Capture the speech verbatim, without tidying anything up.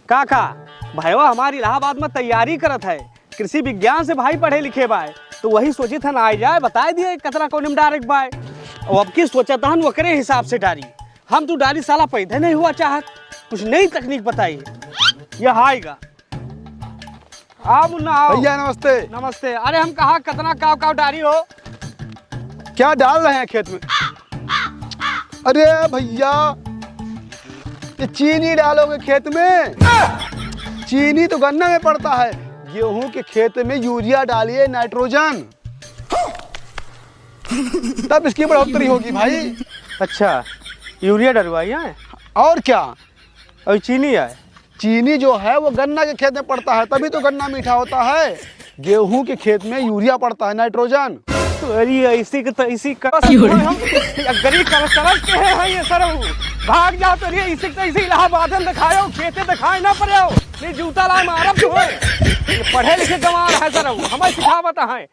का का? भयवा हमार इलाहाबाद में तैयारी करत है, कृषि विज्ञान से भाई पढ़े लिखे बाय, तो वही सोचित हन आइ जाए, बताइ दिए कतना कौने में डारे के बाय। अब की सोचत हन ओकरे हिसाब से डारी। हम तो डारी साला पैदा नहीं हुआ चाहत, कुछ नई तकनीक बताई। यह आएगा। आओ मुन्ना, आओ। भैया, नमस्ते। नमस्ते। अरे, हम कहा, कतना काव काव डारी हो? क्या डाल रहे हैं खेत में? अरे भैया, ये चीनी डालोगे खेत में? चीनी तो गन्ना में पड़ता है, गेहूं के खेत में यूरिया डालिए, नाइट्रोजन, तब इसकी बढ़ोतरी होगी भाई। अच्छा, यूरिया डलवाई है? और क्या? और चीनी है? चीनी जो है वो गन्ना के खेत में पड़ता है, तभी तो गन्ना मीठा होता है। गेहूं के खेत में यूरिया पड़ता है, नाइट्रोजन। तो अरे ऐसी के तो ऐसी करस क्यों रे? हम गरीब करस करस के हैं, हैं ये सर। भाग जाओ तो रे, ऐसी के तो ऐसी इलाहाबाद में दिखाओ, खेते दिखाए ना पड़े हो। नहीं जूता ला मारब जो है। ये पढ़े लिखे गंवार है सर, हमें सिखावत है।